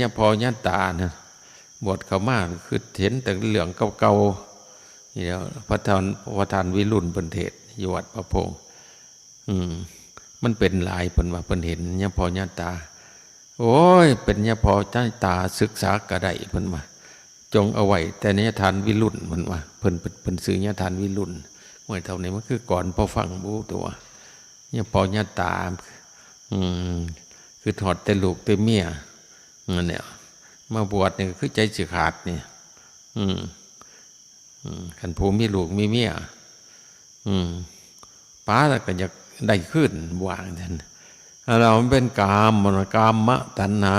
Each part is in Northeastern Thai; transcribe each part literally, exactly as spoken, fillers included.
เนี่ยพอญาตานะ บวชเข้ามาคือเห็นแต่เรื่องเก่าๆ นี่แหละ พระท่าน พระท่านวิรุฬเพิ่นเทศน์อยู่วัดพระพงษ์ อืม มันเป็นหลายเพิ่นว่า เพิ่นเห็นเนี่ยพอญาตา โอ้ย เป็นเนี่ยพอญาตา ศึกษาก็ได้เพิ่นว่า จงเอาไว้แต่เนี่ยท่านวิรุฬเพิ่นว่า เพิ่น เพิ่น เพิ่นชื่อเนี่ยท่านวิรุฬ เมื่อเท่านี้มันคือก่อนพอฟังบูตัว เนี่ยพอญาตา อืม คือทอดแต่ลูกแต่เมีย นั่นแหละ มาบวชนี่ก็คือใจสิขาดนี่ อืม อืม คันผู้มีลูกมีเมีย อืม ป๋าแล้วก็อยากได้คืน ว่าจั่งซั้น อันนั้นมันเป็นกาม มันกามตัณหา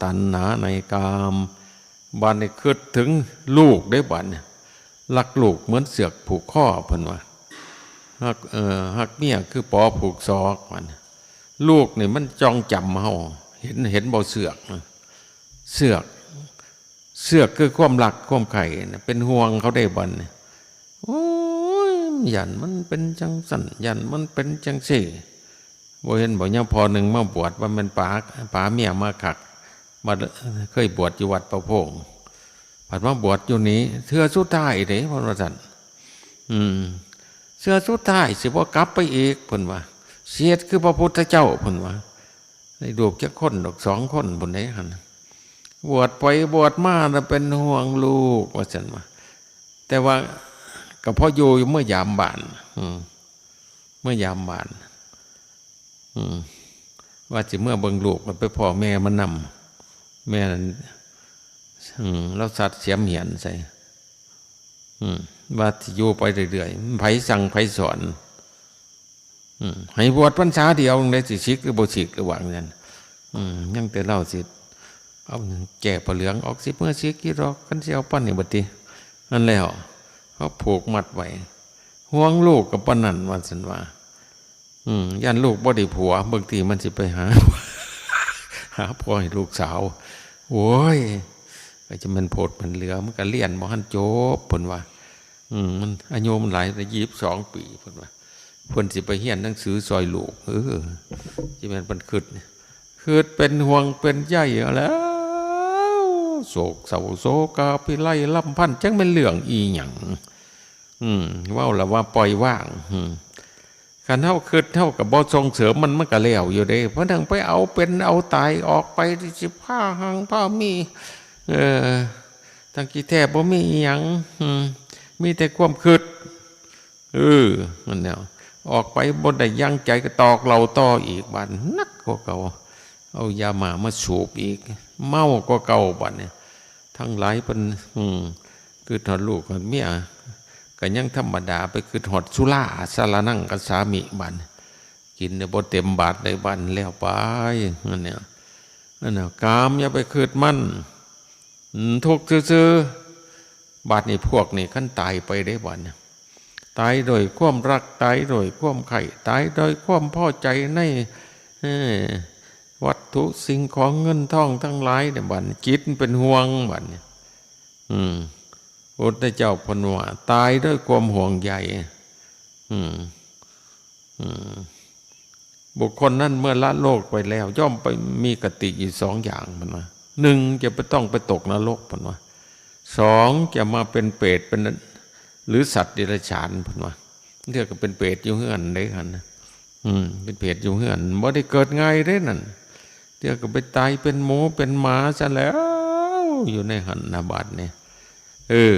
ตัณหาในกาม บัดนี้คิดถึงลูกเด้บัดนี้ รักลูกเหมือนเสือกผูกคอเพิ่นว่า ฮัก เอ่อ ฮักเมียคือปอผูกศอก บัดนี้ ลูกนี่มันจองจำเฮา เห็น เห็นบ่เสือกนะ เสือก เสือกคือความรักความใคร่นะ เป็นห่วงเขาได้บัดนี้ โอ้ย ย่านมันเป็นจั่งซั้น ย่านมันเป็นจั่งซี้ บ่เห็นบ่ ยามพ่อหนึ่งมาบวช ว่าแม่นป๋า ป๋าเมียมาคัก มา เคยบวชอยู่วัดพระพงษ์ ผัดมาบวชอยู่นี่ เทื่อสุดท้ายเด้ เพิ่นว่าซั่น อืม เทื่อสุดท้ายสิบ่กลับไปอีก เพิ่นว่า สิเฮ็ดคือพระพุทธเจ้า เพิ่นว่า ได้ลูกจักคนดอก สองคนพุ้นเด้หั่น บวชไปบวชมาน่ะเป็นห่วงลูก ว่าซั่นว่า แต่ว่าก็พออยู่ อยู่เมือยามบ้าน อืม เมือยามบ้าน อืม ว่าสิเมือเบิ่งลูก มันไปพ้อแม่มันนำ แม่นั่น อืม ลาวสัดเสียมเหียนใส่ อืม ว่าสิอยู่ไปเรื่อยๆ ไผสั่งไผสอน อืม ให้บวชพรรษาเดียว จั่งใด๋สิสิกหรือบ่สิก หรือว่าจั่งซั้น อืม ยังแต่ลาวสิเอาแก้ผ้าเหลืองออก สิเมือสิกอยู่ดอก คันสิเอาปานนี้บัดนี้ นั่นแล้ว เขาผูกมัดไว้ ห่วงลูกก็ปานนั้น ว่าซั่นว่า อืม ย่านลูกบ่ได้ผัว บางทีมันสิไปหา หาผัวให้ลูกสาว โอ้ย ก็จะแม่นโพดแม่นเหลือ มันก็เรียนบ่ทันจบ เพิ่นว่า อืม มันอายุมันหลาย ยี่สิบสองปี เพิ่นว่า เพิ่นสิไปเรียนหนังสือซอยลูก เออ จะแม่นเพิ่นคิด คิดเป็นห่วงเป็นใยเอาแล้ว โศกเศร้าโศกาภิไลรำพัน จักแม่นเรื่องอีหยัง อืม เว้าแล้วว่าปล่อยวาง อืม คันเฮาคิดเฮาก็บ่ส่งเสริมมัน มันก็แล้วอยู่เด้ เพราะนั่นไปเอาเป็นเอาตาย ออกไปสิพาหังพามี เออ ทั้งที่แท้บ่มีอีหยัง อืม มีแต่ความคิด เออ นั่นแหละ ออกไปบ่ได้ยังใจก็ตอกเหล้าต่ออีก บาดหนักกว่าเก่า เอายาหม่ามาสูบอีก เมากว่าเก่า บาดนี้ ทั้งหลายเพิ่น อืม คิดฮอดลูกฮอดเมีย ก็ยังธรรมดา ไปคิดฮอดสุรา สรณังคัจฉามิ บาดนี้ กินได้บ่เต็มบาตรได้ บาดนี้ แล้วไป นั่นแหละ นั่นน่ะ กามอย่าไปคิดมัน อืม ทุกข์ซื่อๆ บาดนี้พวกนี้คันตายไปเด้ บาดนี้ ตายโดยความรัก ตายโดยความใคร่ ตายโดยความพอใจใน เอ่อ วัตถุสิ่งของเงินทองทั้งหลายเนี่ย บาดนี้จิตมันเป็นห่วง บาดนี้ อืม พระพุทธเจ้าเพิ่นว่า ตายด้วยความห่วงใย อืม อืม บุคคลนั้นเมื่อละโลกไปแล้ว ย่อมไปมีคติอยู่สองอย่าง เพิ่นว่า หนึ่ง จะไปต้องไปตกนรก เพิ่นว่า สอง จะมาเป็นเปรต เป็น หรือสัตว์เดรัจฉาน เพิ่นว่า เทื่อก็เป็นเปรตอยู่เฮือนเด้หั่นนะ อืม เป็นเปรตอยู่เฮือน บ่ได้เกิดง่ายเด้นั่น เทื่อก็ไปตายเป็นหมูเป็นหมาซะแล้ว อยู่ในหั่นนะ บาดนี้ เออ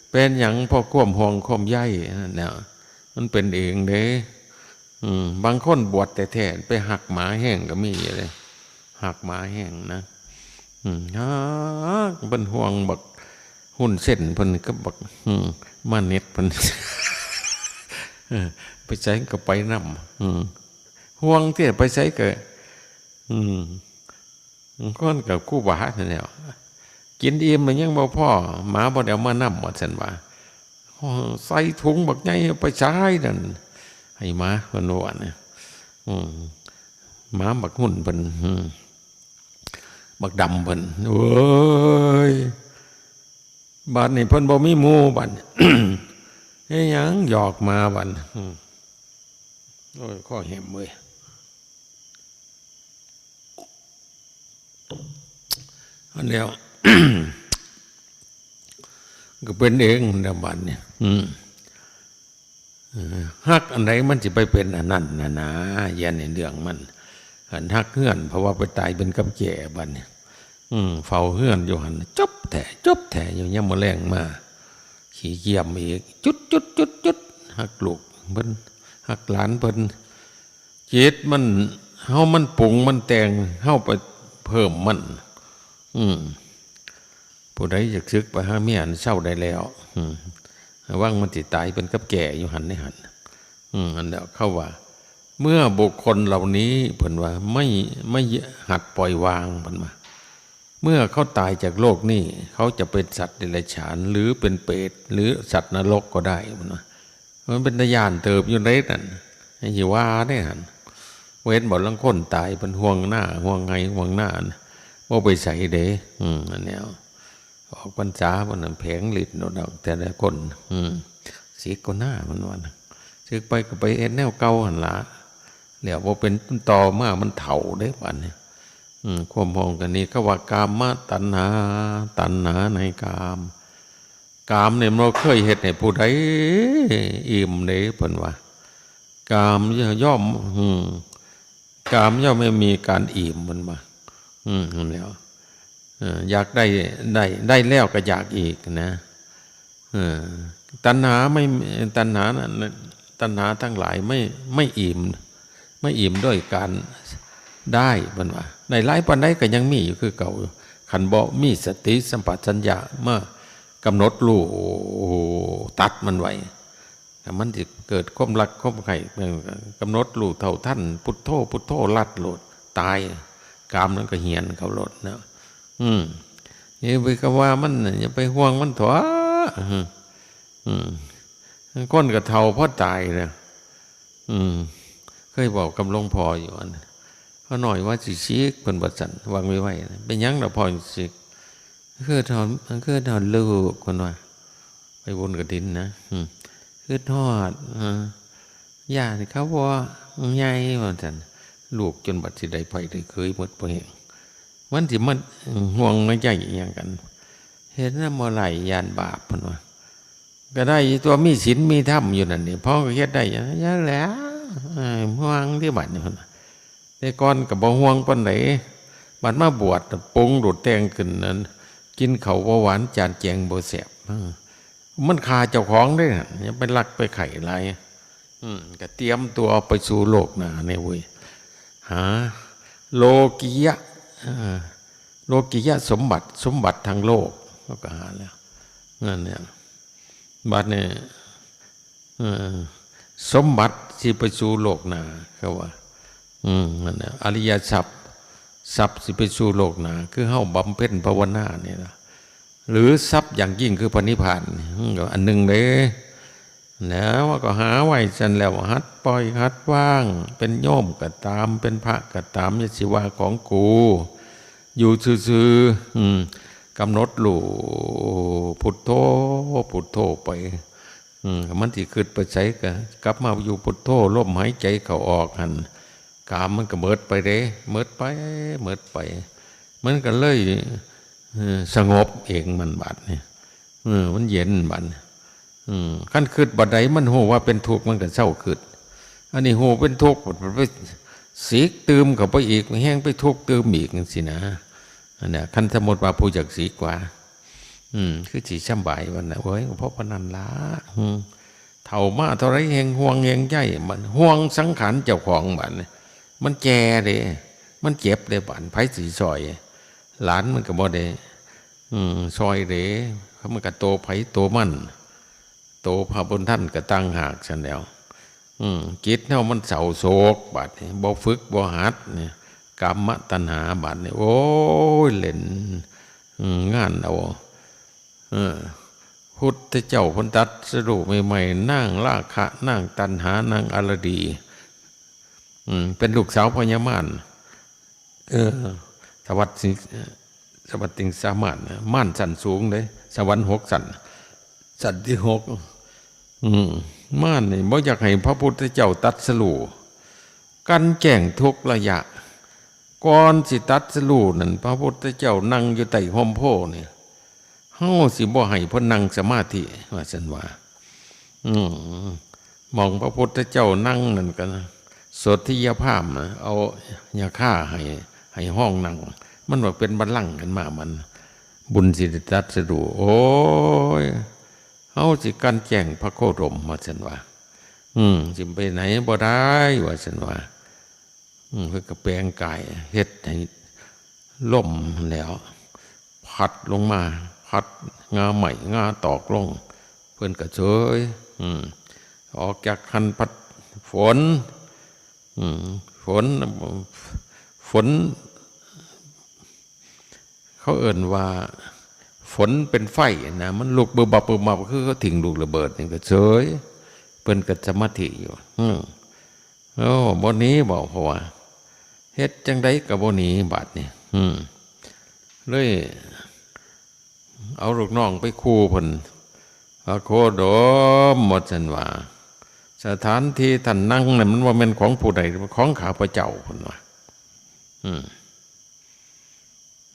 เป็นหยัง เพราะความห่วงความใยนั่นแหละ มันเป็นเองเด้ อืม บางคนบวชแท้ๆ ไปฮักหมาแฮงก็มีอยู่เด้ ฮักหมาแฮงนะ อืม ฮัก เพิ่นห่วงบักฮุนเซน เพิ่นกับบัก อืม มาเน็ด เพิ่น เออ ไปไสก็ไปนำ อืม ห่วงที่ไปไสก็ อืม บางคนก็ครูบานั่นแหละ กินอิ่มแล้วยังบ่พอ หมาบ่ได้เอามานำ ว่าซั่นว่า ใส่ถุงบักใหญ่ไปใสนั่น ให้หมา เพิ่นว่านะ อืม หมาบักฮุนเพิ่น อืม บักดำเพิ่น โอ้ย บาดนี้เพิ่นบ่มีหมู่ บาดนี้ เฮ็ดหยัง หยอกหมา บาดนี้ อืม โอ้ย คอแหมเว้ย อื อันเดียว ก็เป็นเองนะบัดเนี่ย อืม เออ ฮักอันใดมันสิไปเป็นอันนั้นนะนะ อย่าในเรื่องมัน หันฮักเฮือน เพราะว่าไปตายเป็นกับแก่บัดเนี่ย อืม เฝ้าเฮือนอยู่หัน จบแท้ จบแท้อยู่ ยามมื้อแลงมา ขี้เกียจอีก จุด จุด จุด จุด ฮักลูกเพิ่น ฮักหลานเพิ่น จิตมัน เฮามันปรุงมันแต่ง เฮาไปเพิ่มมัน อืม ผู้ใดอยากสึกไปหาเมียอันเศร้าได้แล้ว อืม ระวังมันสิตายเป็นกับแก่อยู่หันในหัน อืม อันเดียวเขาว่า เมื่อบุคคลเหล่านี้ เพิ่นว่า ไม่ ไม่หัดปล่อยวาง เพิ่นว่า เมื่อเขาตายจากโลกนี้ เขาจะเป็นสัตว์เดรัจฉาน หรือเป็นเปรต หรือสัตว์นรกก็ได้ เพิ่นว่า มันเป็นตาย้านเติบอยู่ในนั้น ให้สิว่าได้หั่น เว้นบ่ลางคนตาย เพิ่นห่วงนา ห่วงไร่ ห่วงนา บ่ไปไสเด้ อืม อันเนี้ย ออกพรรษา เพิ่นน่ะแผลงฤทธิ์โดดออกแต่ละคน อืม สิกก็หน้า เพิ่นว่านะ สิกไปก็ไปเฮ็ดแนวเก่าหั่นล่ะ แล้วบ่เป็นต่อมา มันเฒ่าเด้บัดนี้ อืม ความห่วงกันนี้ เขาว่ากามตัณหา ตัณหาในกาม กามเนี่ยมันเคยเฮ็ดให้ผู้ใดอิ่มเด้ เพิ่นว่า กามย่อม อืม กามย่อมไม่มีการอิ่ม เพิ่นว่า อืม นั่นแหละ เออ อยากได้ ได้ ได้แล้วก็อยากอีกนะ เออ ตัณหาไม่ ตัณหานั้น ตัณหาทั้งหลายไม่ ไม่อิ่ม ไม่อิ่มด้วยการได้ เพิ่นว่า ได้หลายปานใดก็ยังมีอยู่คือเก่าอยู่ คันบ่มีสติสัมปชัญญะมากำหนดรู้ ตัดมันไว้ ถ้ามันสิเกิดความรักความใคร่ กำหนดรู้เท่าทัน พุทโธ พุทโธ ลัดโลด ตาย กามนั้นก็เหียนเข้าโลดนะ อืม อย่าไปกะว่ามันน่ะ อย่าไปห่วงมันเถาะ อืม อืม คนก็เฒ่าพอตายแล้ว อืม เคยเว้ากับหลวงพ่ออยู่อัน พ่อน้อยว่าสิสิก เพิ่นว่าซั่น วางไว้ไว้นะ เป็นหยังล่ะพ่อสิสิก คือเฒ่า คือเฒ่าลูก เพิ่นว่า ไปบุญกฐินนะ อืม คือทอด เอ่อ ย่านเขาบ่ใหญ่ ว่าซั่น ลูกจนบัดสิได้ไผได้เขยหมดบ่แฮง มันสิมาห่วงมาใยอิหยังกัน เฮ็ดนำบ่หลาย ย้านบาป เพิ่นว่า ก็ได้อยู่ตัว มีศีลมีธรรมอยู่นั่นนี่ พ่อก็เฮ็ดได้อยู่ อย่างแล้ว เอ้ย ห่วงที่บัดนี่ เพิ่นว่า แต่ก่อนก็บ่ห่วงปานใด บัดมาบวชน่ะ ปรุงโดดแต่งขึ้นนั้น กินข้าวบ่หวาน จานแจงบ่แซ่บ เออ มันฆ่าเจ้าของเด้หั่น อย่าไปรักไปใคร่หลาย อืม ก็เตรียมตัวไปสู่โลกหน้าเนี่ยเว้ย หา โลกิยะ เอ่อ โลกิยะสมบัติ สมบัติทางโลก เขาก็หาแล้ว นั่นเนี่ย บัดเนี่ย เอ่อ สมบัติสิไปสู่โลกหน้า เขาว่า อืม นั่นน่ะ อริยทรัพย์ ทรัพย์สิไปสู่โลกหน้า คือเฮาบำเพ็ญภาวนานี่ล่ะ หรือทรัพย์อย่างยิ่งคือพระนิพพานนี่ อืม อันหนึ่งเด้ แล้วก็หาไว้ซั่นแล้ว หัดปล่อยหัดวาง เป็นโยมก็ตาม เป็นพระก็ตาม อย่าสิว่าของกู อยู่ซื่อๆ อืม กำหนดรู้ พุทโธ พุทโธไป อืม มันสิคิดไปไสก็กลับมาอยู่พุทโธ ลมหายใจเข้าออกหั่น กามมันก็หมดไปเด้ หมดไป หมดไป มันก็เลย เออ สงบเองมันบัดนี่ เออ มันเย็นบัดนี่ อืม คันคิดบัดใดมันฮู้ว่าเป็นทุกข์ มันก็เซาคิด อันนี้ฮู้เป็นทุกข์ ไปสิกตื่มเข้าไปอีก แฮงไปทุกข์ตื่มอีกจั่งซี้นะ อันเนี้ย คันสมมุติว่าผู้อยากสิกว่า อืม คือสิสำบายวันน่ะ โอ้ย เพราะปานนั้นล่ะ อืม เฒ่ามาเท่าไรแฮงห่วงแฮงใย มันห่วงสังขารเจ้าของบัดนี่ มันแก่เด้ มันเจ็บเด้บัด ไผสิซ่อย หลานมันก็บ่ได้ อืม ซ่อยเด้ มันก็โตไผโตมัน โตพระบุญทันก็ต่างหากซั่นแหล้ว อืม จิตเฮามันเศร้าโศกบัดนี่ บ่ฝึกบ่หัดนี่ กามตัณหาบัดนี่ โอ้ย เล่น อืม งานเอา เออ พุทธเจ้าเพิ่นตรัสรู้ใหม่ๆ นางราคะ นางตัณหา นางอารดี อืม เป็นลูกสาวพญามาร เออ สวัสดิ สวัสดิงสามารถนะ มารชั้นสูงเด้ สวรรค์หกชั้น ชั้นที่หก อืม มารนี่บ่อยากให้พระพุทธเจ้าตรัสรู้ กลั่นแกล้งทุกระยะ ก่อนสิตรัสรู้นั่น พระพุทธเจ้านั่งอยู่ใต้ฮ่มโพธิ์นี่ เฮาสิบ่ให้เพิ่นนั่งสมาธิ ว่าซั่นว่า อืม หม่องพระพุทธเจ้านั่งนั่นก็ โสตถียพราหมณ์นะ เอายาฆ่าให้ ให้ห้องนั่ง มันว่าเป็นบัลลังก์ขึ้นมา มัน บุญสิได้ตรัสรู้ โอ้ย เฮาสิกลั่นแกล้งพระโคดม ว่าซั่นว่า อืม สิไปไหนบ่ได้ ว่าซั่นว่า อืม เพิ่นก็แปลงกาย เฮ็ดให้ลมแหล้ว พัดลงมา พัดง่าไม้ง่าตอกลง เพิ่นก็เฉย อืม ออกจากหั้นพัดฝน อืม ฝน ฝน เขาเอิ้นว่า ฝนเป็นไฟนะ มันลุกบึบบับบึบบับ คือเขาถิ้งลูกระเบิดนี่ก็เฉย เพิ่นก็สมาธิอยู่ อืม โอ้ บ่หนีบ่ เพราะว่า เฮ็ดจั่งใดก็บ่หนี บาดนี้ อืม เลย เอาลูกน้องไปคู่เพิ่น พระโคดม ว่าซั่นว่า สถานที่ท่านนั่งนั่นมันบ่แม่นของผู้ใด ของข้าพเจ้า เพิ่นว่า อืม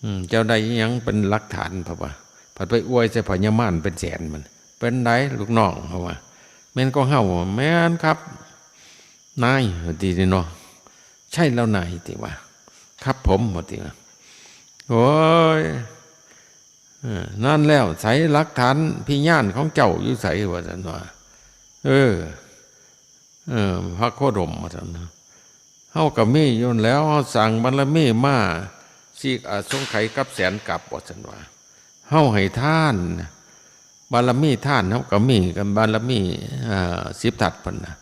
อืม เจ้าได้อิหยังเป็นหลักฐาน เพิ่นว่า ผัดไปอวยใส่พญามารเป็นแสนมัน เป็นไดลูกน้อง เพิ่นว่า แม่นของเฮา แม่นครับ นาย ว่าติเนาะ ใช่แล้วนาย ติว่า ครับผม ว่าติว่า โอ้ย เออ นั่นแล้ว ไสหลักฐานพยานของเจ้าอยู่ไส ว่าซั่นว่า เออ เออ พระโคดม ว่าซั่นนะ เฮาก็มีอยู่แล้ว เฮาสร้างบารมีมา สี่อสงไขยกับแสนกัป ว่าซั่นว่า เฮาให้ทาน บารมีทานเฮาก็มี กับบารมี เอ่อ สิบทัศน์เพิ่นนะ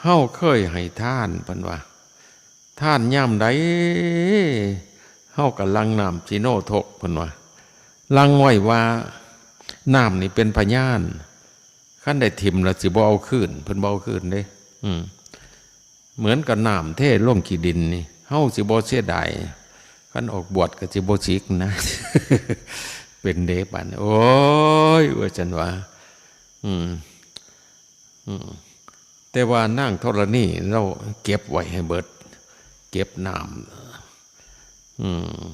เฮาเคยให้ทาน เพิ่นว่า ทานยามใด เฮาก็หลั่งน้ำสิโนทก เพิ่นว่า หลั่งไว้ว่า น้ำนี่เป็นพยาน คันได้ถิ่มแล้วสิบ่เอาคืน เพิ่นบ่เอาคืนเด้ อืม เหมือนกับน้ำเทลงขี้ดินนี่ เฮาสิบ่เสียดาย คันออกบวชก็สิบ่สิกนะ เป็นเด้บาดนี้ โอ้ย ว่าซั่นว่า อืม อืม แต่ว่านางธรณีเราเก็บไว้ให้เบิด เก็บน้ำ อืม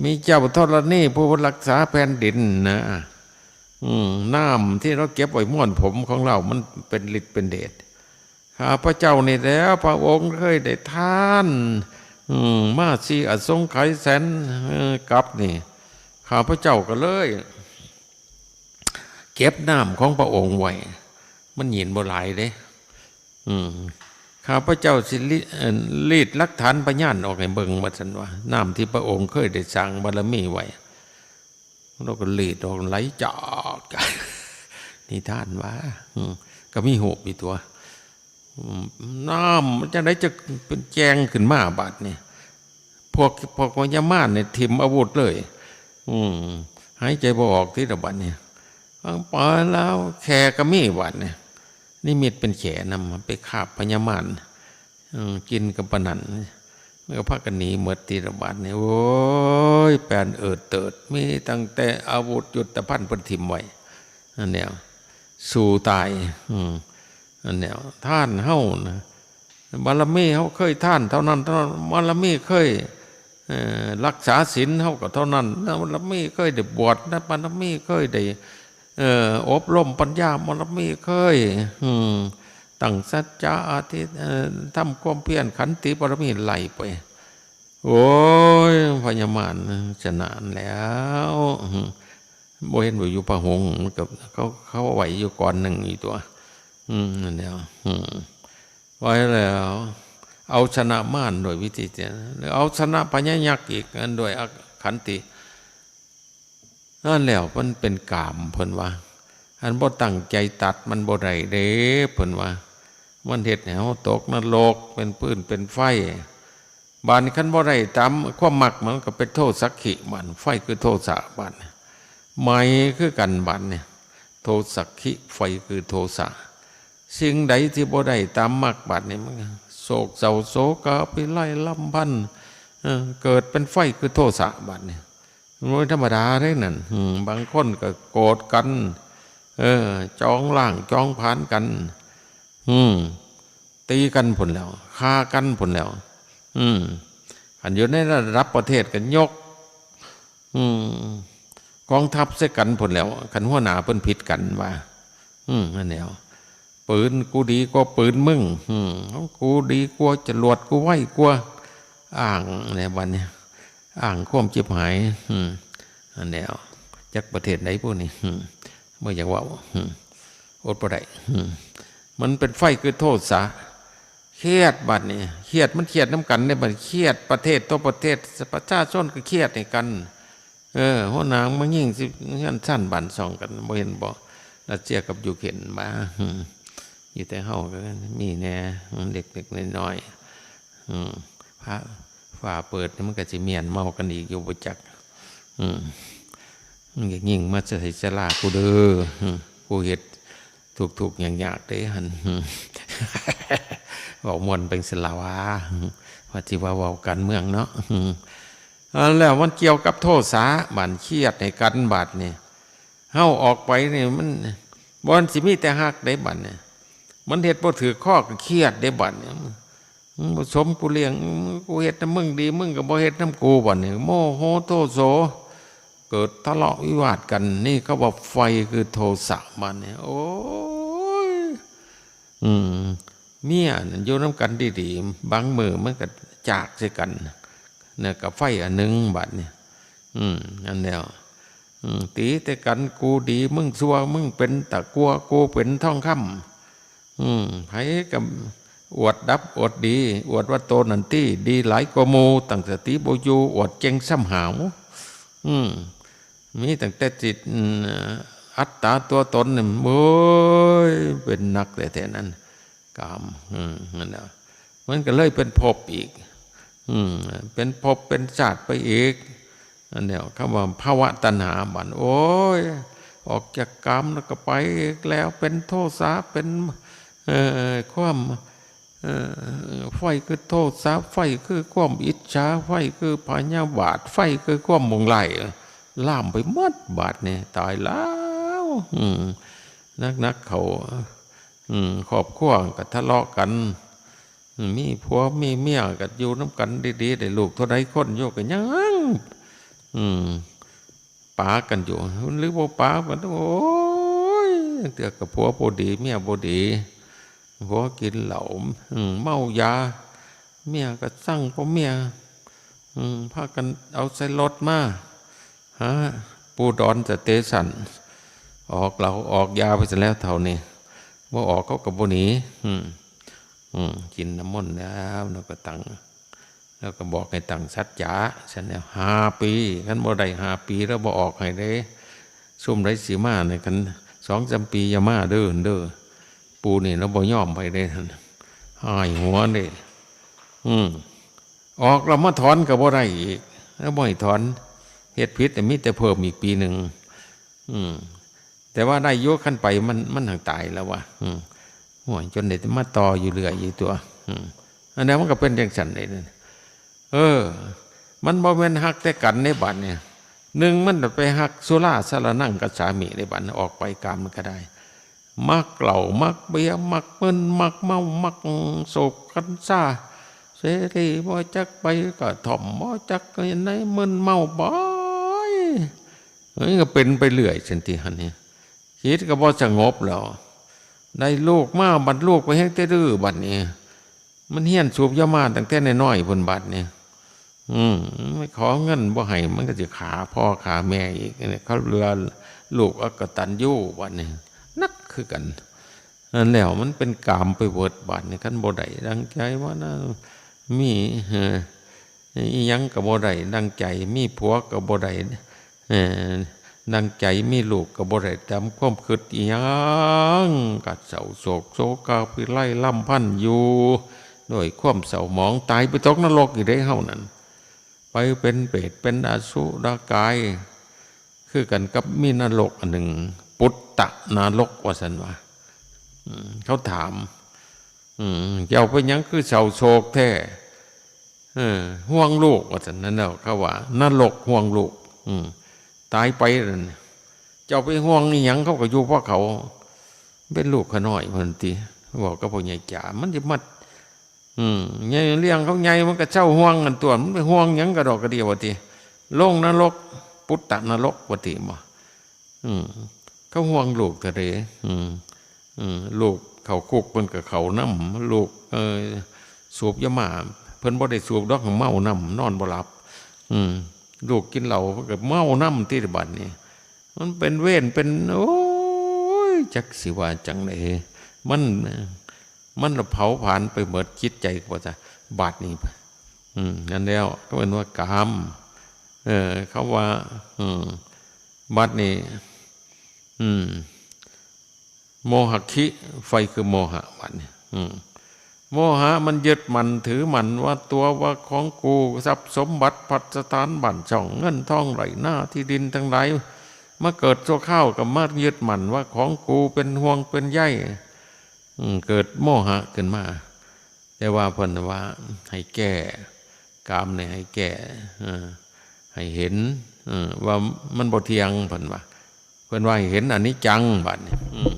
มีเจ้าธรณีผู้รักษาแผ่นดินนะ อืม น้ำที่เราเก็บไว้ม้วนผมของเรา มันเป็นฤทธิ์เป็นเดช ข้าพเจ้านี่แหล้ว พระองค์เคยได้ทาน อืม มาสี่อสงไขยแสน เอ่อ กัปนี่ ข้าพเจ้าก็เลย เก็บน้ำของพระองค์ไว้ มันหยินบ่หลายเด้ อืม ข้าพเจ้าสิลิ เอ่อ รีดหลักฐานพยานออกให้เบิ่ง ว่าซั่นว่า น้ำที่พระองค์เคยได้สร้างบารมีไว้ เราก็รีดออกไหลจาก นิทานว่า อืม ก็มีรูปอยู่ตัว อืม น้ำมันจั่งใดจะเป็นแจงขึ้นมาบาดนี่ พวก พวกพญามารเนี่ยถิ่มอาวุธเลย อืม หายใจบ่ออกติละบาดนี่ ไปแล้วแข่ก็มีบาดนี่ นิมิตเป็นแข่นำ ไปคาบพญามาร อืม กินกับปานนั้น มันก็พากันหนีหมดติละบาดนี่ โอ้ย แปนเอิดเติด มีตั้งแต่อาวุธยุทโธภัณฑ์เพิ่นถิ่มไว้ นั่นแหละ สู้ตาย อืม นั่นแหละ ทานเฮานะ บารมีเฮาเคยทานเท่านั้นเท่านั้น บารมีเคย เอ่อ รักษาศีลเฮาก็เท่านั้น บารมีเคยได้บวชนะ บารมีเคยได้ เอ่อ อบรมปัญญา บารมีเคย อืม ตั้งสัจจะ อธิ เอ่อ ทำความเพียร ขันติบารมีไล่ไป โอ้ย พญามารชนะแล้ว อืม บ่เห็นว่าอยู่พระหงส์ มันก็ เขา เขาไหวอยู่ก่อนหนึ่งอีกตัว อืม นั่นแหละ อืม ไว้แล้ว เอาชนะมารด้วยวิธีเจร เอาชนะพญายักษ์อีก อันด้วยขันติ นั่นแล้วมันเป็นกาม เพิ่นว่า อันบ่ตั้งใจตัดมันบ่ได้เด้ เพิ่นว่า มันเฮ็ดให้เฮาตกนรก เป็นฟืนเป็นไฟ บาดนี้คันบ่ได้ตามความมัก มันก็เป็นโทสักขิ บาดไฟคือโทสะ บาดนี้ ไหม้คือกัน บาดนี้ โทสักขิ ไฟคือโทสะ สิ่งใดที่บ่ได้ตามมัก บาดนี้มันก็โศกเศร้าโศกาภิไรรำพัน เออ เกิดเป็นไฟคือโทสะ บาดนี้ มันบ่ธรรมดาเด้นั่น อืม บางคนก็โกรธกัน เออ จองล้างจองผลาญกัน อืม ตีกันพู้นแล้ว ฆ่ากันพู้นแล้ว อืม คันอยู่ในระดับประเทศก็ยก อืม กองทัพใส่กันพู้นแหล้ว คันหัวหน้าเพิ่นผิดกันว่า อืม นั่นแหล้ว ปืนกูดีกว่าปืนมึง อืม ของกูดีกว่า จรวดกูไวกว่า อ้างในบัดนี้ อ้างความจิบหาย อืม นั่นแหล้ว จักประเทศใดพวกนี้ อืม บ่อยากเว้า อืม อดบ่ได้ อืม มันเป็นไฟคือโทสะ เครียดบัดนี้ เครียด มันเครียดนำกันเด้บัดนี้ เครียดประเทศต่อประเทศ ประชาชนก็เครียดให้กัน เออ หัวหน้ามายิงสิ เฮือนชานบ้านช่องกัน บ่เห็นบ่ รัสเซียกับยูเครนมา อืม อยู่แต่เฮาก็มีแหน่ เล็กๆน้อยๆ อืม ฟ้า ฟ้าเปิดนี่มันก็สิเมี้ยนเมากันอีกอยู่บ่จัก อืม มันก็ยิงมาใส่ศาลากูเด้อ อืม กูเฮ็ดทุกข์ๆยากๆเด้หั่น อืม เว้าม่วนเป็นสลาวา อืม ว่าสิว่าเว้าการเมืองเนาะ อืม อันแล้วมันเกี่ยวกับโทสะ บัดเครียดให้กันบัดนี่ เฮาออกไปนี่มัน บ่อนสิมีแต่ฮักได้บัดนี่ มันเฮ็ดบ่ถืกคอก็เครียดได้บัดนี่ มึงบ่สมกูเลี้ยง กูเฮ็ดนำมึงดี มึงก็บ่เฮ็ดนำกูบัดนี่ โมโหโทโส เกิดทะเลาะวิวาทกัน นี่เขาว่าไฟคือโทสะบัดนี่ โอ้ย อืม เมียนั่นอยู่นำกันดีๆ บางมื้อมันก็จากใส่กัน นะ กับไฟอันหนึ่งบัดนี่ อืม อันเดียว อืม ตีแต่กัน กูดี มึงชั่ว มึงเป็นตะกั่ว กูเป็นทองคำ อืม ไผก็อวดดับอวดดี อวดว่าโตนั่นตี้ดีหลายกว่าหมู่ ตั้งสติบ่อยู่ อวดเก่งซ้ำหาว อืม มีตั้งแต่จิต อืม อัตตาตัวตนนี่ โอ้ย เป็นหนักแท้ๆ นั่น กาม อืม นั่นแหละ มันก็เลยเป็นภพอีก อืม เป็นภพเป็นชาติไปอีก อันเนี้ยคำว่าภวตัณหาบัด โอ้ย ออกจากกามแล้วก็ไปอีกแล้ว เป็นโทสะ เป็น เอ่อ ความ เอ่อ ไฟคือโทสะ ไฟคือความอิจฉา ไฟคือพยาบาท ไฟคือความมุ่งร้าย ลามไปหมดบัดนี่ ตายแล้ว อืม นักๆ เขา อืม ครอบครัวก็ทะเลาะกัน อืม มีผัวมีเมียก็อยู่นำกันดีๆ ได้ลูกเท่าใดคนอยู่ก็ยัง อืม ปากันอยู่ หรือบ่ปากัน โอ้ย เทื่อกับผัวบ่ดี เมียบ่ดี ผัวกินเหล้า อืม เมายา เมียก็ซังเพราะเมีย อืม พากันเอาใส่รถมา ฮะ ปูดอนสเตชัน ออกเหล้าออกยาไปซะแล้วเฒ่านี้ บ่ออกเขาก็บ่หนี อืม อืม กินน้ำมนต์แล้ว แล้วก็ตั้ง แล้วก็บอกให้ตั้งสัจจะ ซั่นแหล้ว ห้าปี คันบ่ได้ห้าปี แล้วบ่ออกให้เด้ ซุมใดสิมานี่ คันสองสามปีอย่ามาเด้อ เด้อ ปู่นี่เราบ่ยอมไผเด้ ฮ้ายหัวเด้ อืม ออกแล้วมาถอนก็บ่ได้อีก แล้วบ่ให้ถอน เฮ็ดผิดแต่มีแต่เพิ่มอีกปีหนึ่ง อืม แต่ว่าได้อยู่ คันไปมัน มันหั้งตายแล้ววะ อืม โอ้ย จนได้มาต่ออยู่เรื่อยอยู่ตัว อืม อันนั้นมันก็เป็นจังซั่นเด้ เออ มันบ่แม่นฮักแต่กันในบัดเนี่ย หนึ่งมันไปฮักสุราสรณังคัจฉามิในบัด ออกไปกามมันก็ได้ มักเหล้า มักเบียร์ มักมึน มักเมา มักสูบกัญชา เสรีบ่จักใบกระท่อม บ่จักในมึนเมาบ่อย เอ้ย ก็เป็นไปเรื่อยซั่นติหั่นนี่ จิตก็บ่สงบแล้ว ได้ลูกมา บัดลูกไปแฮงแต่ดื้อบัดนี้ มันเฮียนสูบยามาตั้งแต่น้อยๆ พุ้นบัดนี้ อืม ไม่ขอเงินบ่ให้ มันก็สิฆ่าพ่อฆ่าแม่อีก เนี่ย เขาเรียกว่าลูกอกตัญญูบัดนี้ หนักคือกัน นั่นแหล้ว มันเป็นกามไปเบิดบัดนี้ คันบ่ได้ดังใจว่านะ มี เอ่อ อิหยังก็บ่ได้ดังใจ มีผัวก็บ่ได้ เอ่อ ดังใจ มีลูกก็บ่ได้ตามความคิดอิหยัง ก็เศร้าโศกโศกาภิไรรำพันอยู่ ด้วยความเศร้าหมอง ตายไปตกนรกอีกเด้เฮานั่น ไปเป็นเปรตเป็นอสุรกาย คือกันกับมีนรกอันหนึ่ง ปุตตะนรกว่าซั่นว่า อืม เขาถาม อืม เจ้าเป็นหยังคือเศร้าโศกแท้ เออ ห่วงลูกว่าซั่น นั่นแหละเขาว่า นรกห่วงลูก อืม ตายไปนั่น เจ้าไปห่วงอิหยัง เขาก็อยู่เพราะเขา เป็นลูกข้าน้อยเพิ่นติ บอกกับพ่อใหญ่จ๋า มันสิมา อืม ใหญ่เลี้ยงเขาใหญ่มันก็เซาห่วงกันตั๊ว มันไปห่วงหยังกะดอกกะเดี้ยว่าติ ลงนรก ปุตตะนรกว่าติบ่ อืม เขาห่วงลูกเท่าใด อืม อืม ลูกเข้าคุกเพิ่นก็เข้านำ ลูก เอ่อ สูบยาม่า เพิ่นบ่ได้สูบดอก เมานำ นอนบ่หลับ อืม ลูกกินเหล้า เพิ่นก็เมานำติบัดนี้ มันเป็นเวรเป็น โอ้ย จักสิว่าจั่งใด มัน มันละเผาผลาญไปหมดจิตใจกว่าจะ บาดนี้ อืม นั่นแล้ว ก็เป็นว่ากาม เออ เขาว่า อืม บาดนี้ อืม โมหะคิ ไฟคือโมหะ บาดนี้ อืม โมหะมันยึดมั่นถือมั่นว่าตัวว่าของกู ทรัพย์สมบัติ พัสถานบ้านช่อง เงินทองไร่นาที่ดินทั้งหลาย มาเกิดชั่วคราวก็มายึดมั่นว่าของกู เป็นห่วงเป็นใย อืม เกิดโมหะขึ้นมา แต่ว่าเพิ่นว่าให้แก้ กามนี่ให้แก้ เออ ให้เห็น เออ ว่ามันบ่เที่ยง เพิ่นว่า เพิ่นว่าให้เห็นอนิจจัง บาดนี้ อืม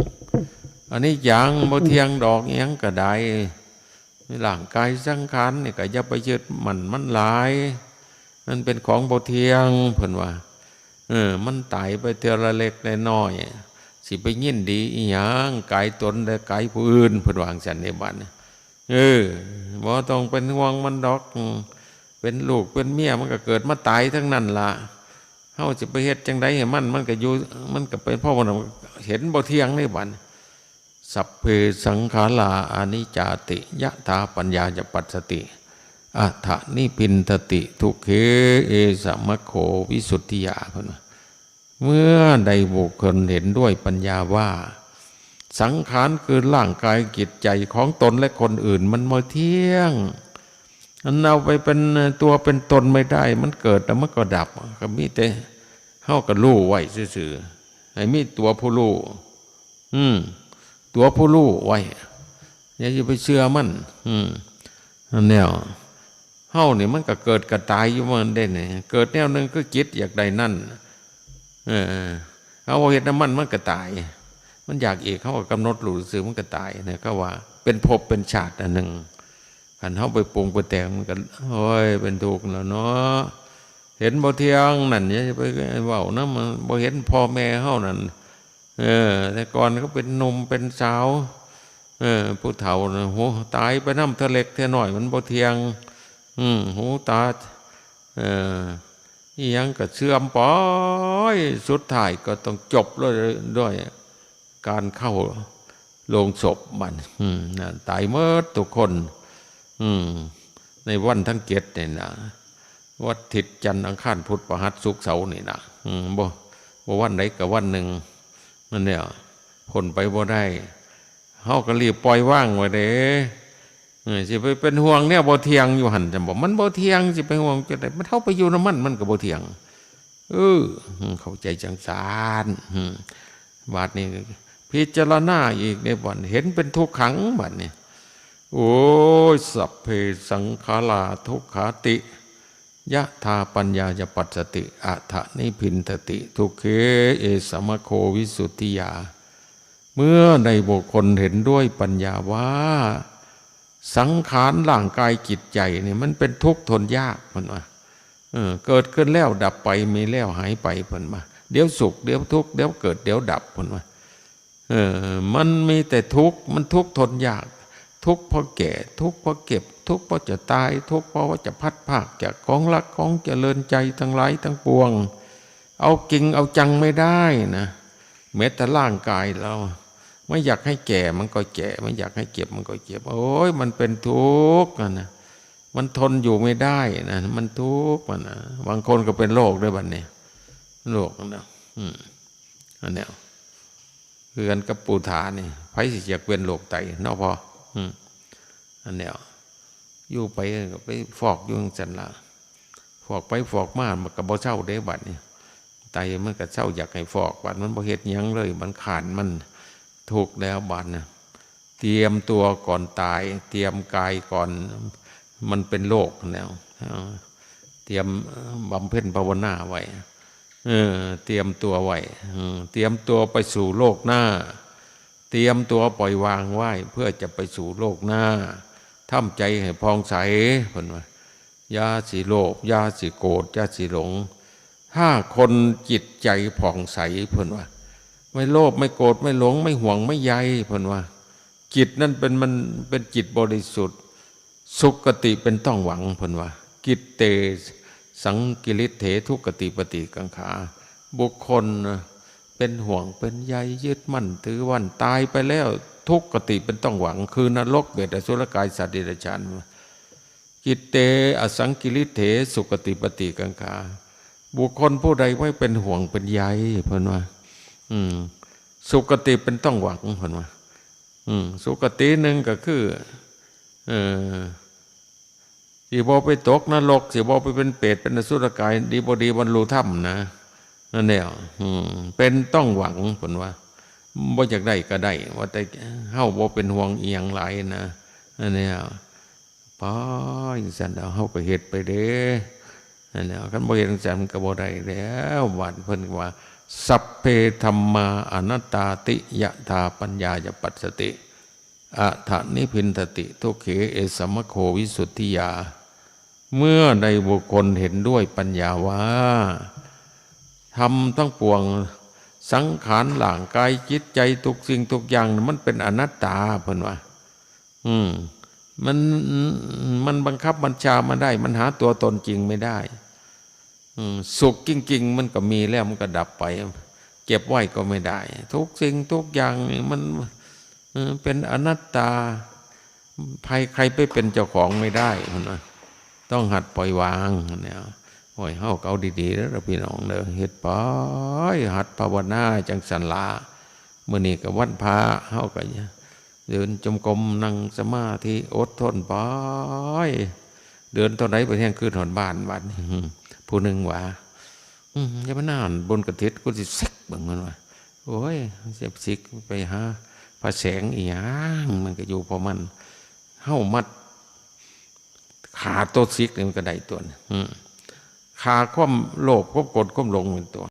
อนิจจัง บ่เที่ยงดอก อิหยังก็ได้ ร่างกายสังขารนี่ก็อย่าไปยึดมั่นมันหลาย มันเป็นของบ่เที่ยง เพิ่นว่า เออ มันตายไปเทื่อละเล็กละน้อย สิไปยินดีอิหยัง กายตนและกายผู้อื่น เพิ่นว่าจั่งซั้นเด้ บาดนี้ เออ บ่ต้องเป็นห่วงมันดอก อืม เป็นลูกเป็นเมียมันก็เกิดมาตายทั้งนั้นล่ะ เฮาสิไปเฮ็ดจั่งใดให้มัน มันก็อยู่ มันก็เป็น เพราะว่าเห็นบ่เที่ยงเด้ บาดนี้ สัพเพสังขาราอนิจจาติ ยะถาปัญญาจะปัสสติ อัฏฐนิพพินทติ ทุกเข เอสะมัคโควิสุทธิยา เพิ่นว่า เมื่อใดบุคคลเห็นด้วยปัญญาว่า สังขารคือร่างกายจิตใจของตนและคนอื่นมันบ่เที่ยง มันเอาไปเป็นตัวเป็นตนไม่ได้ มันเกิดแล้วมันก็ดับ ก็มีแต่เฮาก็รู้ไว้ซื่อๆ ให้มีตัวผู้รู้ อืม ตัวผู้รู้ไว้ อย่าไปเชื่อมัน อืม นั่นแนว เฮานี่มันก็เกิดก็ตายอยู่มันเด้นี่ เกิดแนวหนึ่งคือจิตอยากได้นั่น เออ เฮาบ่เฮ็ดนำมัน มันก็ตาย มันอยากอีก เฮาก็กำหนดรู้ซื่อ มันก็ตายนะ เขาว่าเป็นภพเป็นชาติอันหนึ่ง คันเฮาไปปรุงไปแต่งมันก็ โอ้ย เป็นทุกข์แล้วเนาะ เห็นบ่เที่ยงนั่น อย่าไปเว้านำมัน บ่เห็นพ่อแม่เฮานั่น เออ แต่ก่อนเขาเป็นหนุ่มเป็นสาว เออ ผู้เฒ่าน่ะ โห ตายไปนำเทื่อเล็กเทื่อน้อย มันบ่เที่ยง อืม หูตา เออ อิหยังก็เสื่อมไป สุดท้ายก็ต้องจบลงด้วยการเข้าโลงศพมัน อืม นั่น ตายหมดทุกคน อืม ในวันทั้งเจ็ดนี่นะ วันอาทิตย์ จันทร์ อังคาร พุธ พฤหัส ศุกร์ เสาร์นี่นะ อืม บ่ บ่วันใดก็วันหนึ่ง นั่นเนี่ย พ้นไปบ่ได้ เฮาก็รีบปล่อยวางไว้เด้ เออ สิไปเป็นห่วงแนวบ่เที่ยงอยู่หั่น จั่งบ่ มันบ่เที่ยง สิไปห่วงจั่งใด มัน เฮาไปอยู่นำมัน มันก็บ่เที่ยง เออ อืม เข้าใจจั่งซั้น อืม บาดนี้พิจารณาอีกเด้ บาดนี้เห็นเป็นทุกขัง บาดนี้ โอ้ย สัพเพสังขาราทุกขาติ ยะถาปัญญาจะปัสสติ อัฏฐนิพพินทติ ทุกเข เอสะมัคโควิสุทธิยา เมื่อใดบุคคลเห็นด้วยปัญญาว่า สังขารร่างกายจิตใจนี่มันเป็นทุกข์ทนยาก มันว่า เออ เกิดขึ้นแล้วดับไป มีแล้วหายไป เพิ่นว่า เดี๋ยวสุข เดี๋ยวทุกข์ เดี๋ยวเกิด เดี๋ยวดับ เพิ่นว่า เออ มันมีแต่ทุกข์ มันทุกข์ทนยาก ทุกข์เพราะแก่ ทุกข์เพราะเจ็บ ทุกข์เพราะจะตาย ทุกข์เพราะว่าจะพลัดพรากจากของรักของเจริญใจทั้งหลายทั้งปวง เอาจริงเอาจังไม่ได้นะ แม้แต่ร่างกายเรา ไม่อยากให้แก่มันก็แก่ ไม่อยากให้เจ็บมันก็เจ็บ โอ้ย มันเป็นทุกข์อะนะ มันทนอยู่ไม่ได้นะ มันทุกข์มันนะ บางคนก็เป็นโรคด้วยบัดนี้ โรคนะ อืม อันเนี้ย คือกันกับปูถานี่ ไผสิอยากเป็นโรคไตเนาะพ่อ อืม อันเนี้ย อยู่ไปก็ไปฟอกอยู่จั่งซั้นล่ะ ฟอกไปฟอกมา มันก็บ่เซาเด้บัดนี้ ไตมันก็เซาอยากให้ฟอก บัดมันบ่เฮ็ดหยังเลย มันค้าน มันทุกข์แล้วบัดน่ะ เตรียมตัวก่อนตาย เตรียมกายก่อน มันเป็นโรคแล้ว เออ เตรียม เอ่อ บำเพ็ญภาวนาไว้ เออ เตรียมตัวไว้ เออ เตรียมตัวไปสู่โลกหน้า เตรียมตัวปล่อยวางไว้ เพื่อจะไปสู่โลกหน้า ทำใจให้ผ่องใส เพิ่นว่า อย่าสิโลภ อย่าสิโกรธ อย่าสิหลง ถ้าคนจิตใจผ่องใส เพิ่นว่า ไม่โลภ ไม่โกรธ ไม่หลง ไม่ห่วง ไม่ใย เพิ่นว่า จิตนั่นเป็น มันเป็นจิตบริสุทธิ์ สุคติเป็นต้องหวัง เพิ่นว่า กิตเต สังกิริเถ ทุคติปฏิกังขา บุคคลเป็นห่วงเป็นใย ยึดมั่นถือมั่น ตายไปแล้ว ทุคติเป็นต้องหวัง คือนรก เปรต อสุรกาย สัตว์เดรัจฉาน กิตเต อสังกิริเถ สุคติปฏิกังขา บุคคลผู้ใดไม่เป็นห่วงเป็นใย เพิ่นว่า อืม สุคติเป็นต้องหวัง เพิ่นว่า อืม สุคติหนึ่งก็คือ เอ่อ สิบ่ไปตกนรก สิบ่ไปเป็นเปรต เป็นอสุรกาย ดีบ่ดีบรรลุธรรมนะ นั่นแหละ อืม เป็นต้องหวัง เพิ่นว่า บ่อยากได้ก็ได้ ว่าแต่เฮาบ่เป็นห่วงอีหยังหลายนะ นั่นแหละ ไปจั่งซั้นแล้ว เฮาก็เฮ็ดไปเด้ นั่นแหละ คันบ่เฮ็ดจั่งซั้นมันก็บ่ได้แล้ว บาดเพิ่นว่า สัพเพธัมมาอนัตตาติ ยถาปัญญายาปัสสติ อัฏฐนิพพินทติ ทุกเข เอสมะโค วิสุทธิยา เมื่อใดบุคคลเห็นด้วยปัญญาว่า ธรรมทั้งปวง สังขารร่างกายจิตใจทุกสิ่งทุกอย่างน่ะมันเป็นอนัตตา เพิ่นว่า อืม มัน มันบังคับบัญชาไม่ได้ มันหาตัวตนจริงไม่ได้ อืม สุขจริงๆ มันก็มีแล้วมันก็ดับไป เก็บไว้ก็ไม่ได้ ทุกสิ่งทุกอย่างนี่มัน เออ เป็นอนัตตา ใคร ใครไปเป็นเจ้าของไม่ได้ เพิ่นว่า ต้องหัดปล่อยวาง เนี่ย โอ้ย เฮาก็เอาดีๆ เด้อพี่น้องเด้อ เฮ็ดไป หัดภาวนาจั่งซั้นละ มื้อนี้ก็วันพระ เฮาก็เดินจงกรม นั่งสมาธิ อดทนไป เดินเท่าใดไปเที่ยงคืนฮอดบ้าน บัดนี้ ผู้หนึ่งว่า อืม อย่ามานั่งบนกระถิน กูสิเซ็กเบิ่ง มันว่า โอ้ย เจ็บสิกไปหาพระแสงอีหยัง มันก็อยู่พอมัน เฮามัด ขาตัวสิกนี่มันก็ได้ตัวนี่ อืม ขาความโลภ ความโกรธ ความหลงเป็นตัว